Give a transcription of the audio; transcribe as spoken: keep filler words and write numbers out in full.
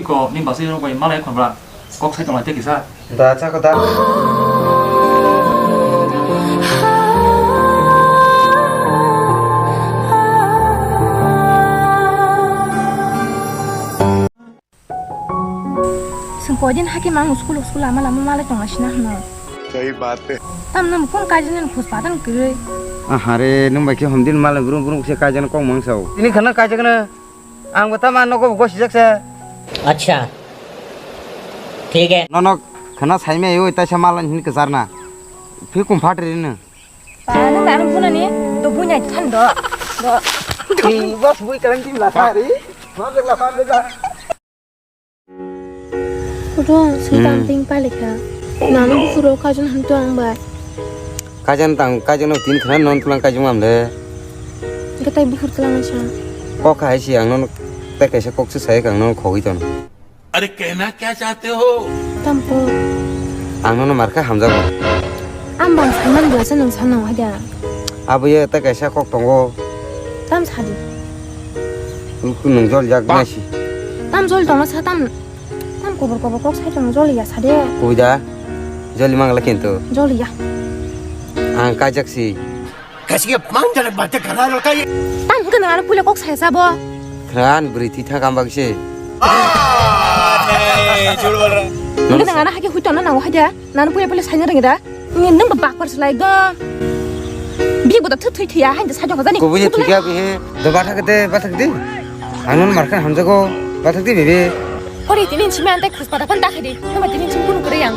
Ko ni basi rok bai malai khonbra kok sai tonglai te kisa. Da cha ko da. Sengko din hake mang school school ama lama malai tongla sina hano. Sahi baat hai. Tam nam kon kaji nan khus patan kre. Ahare nung bai ke hom din malai brum brum se kaji nan kong mang sao. Ini khana kaji kana. Ang bo tama nogo bo gosijak se. Acha. Thik hai. Nono khana saime yo taisa malan hin kecharna. Phi kum phatri no. Pa nang nang phunani to bunya than do. Do. Bas bui kalang tim la sari. Bas la sari. Kutung sui Hmm. Tam ting palikha. Nanu bufuro kajon hantu ang ba. Kajan tang, kajan no tin khana non tulang kajung amle. Gatai bufur tulang sa. Kok hai si ang non tai kaisa kok su sai kang non khogoi ton. अरे कहना क्या चाहते हो? Tampo. Ang non marka hamjago. Am bang saman bo sa nang sanang haja. Abo ye tai kaisa kok tongo. Tam sadi. Nung jol jak nasi. Tam jol tongma sa tam. Tam kobor kobor kok sai tong joli ya sade. Kubida. Joli mangla kintu. Joli ya. Ang kajak si. Kasi apmanjajnok baatein kar raha hai lodka ye. Tam hwnkhe nang ano puila kok sai sabo. Khran bwrwi thwi thang kambak se. Hwnkhe nang ano hakhe hui tongna nango haida. Nang ano puila puila saina rwngya da. Nini nang ba bakpar slai do. Bini bo da thwi thwi thwiya hain da sajok jani. Kubui thwi kya bihe. Do bathak de bathak de. Ang non markha hamjago. Bathak de bebe. Ori tini simi ante khus pada phan dakhai di. Nama tini sim kun kore yang.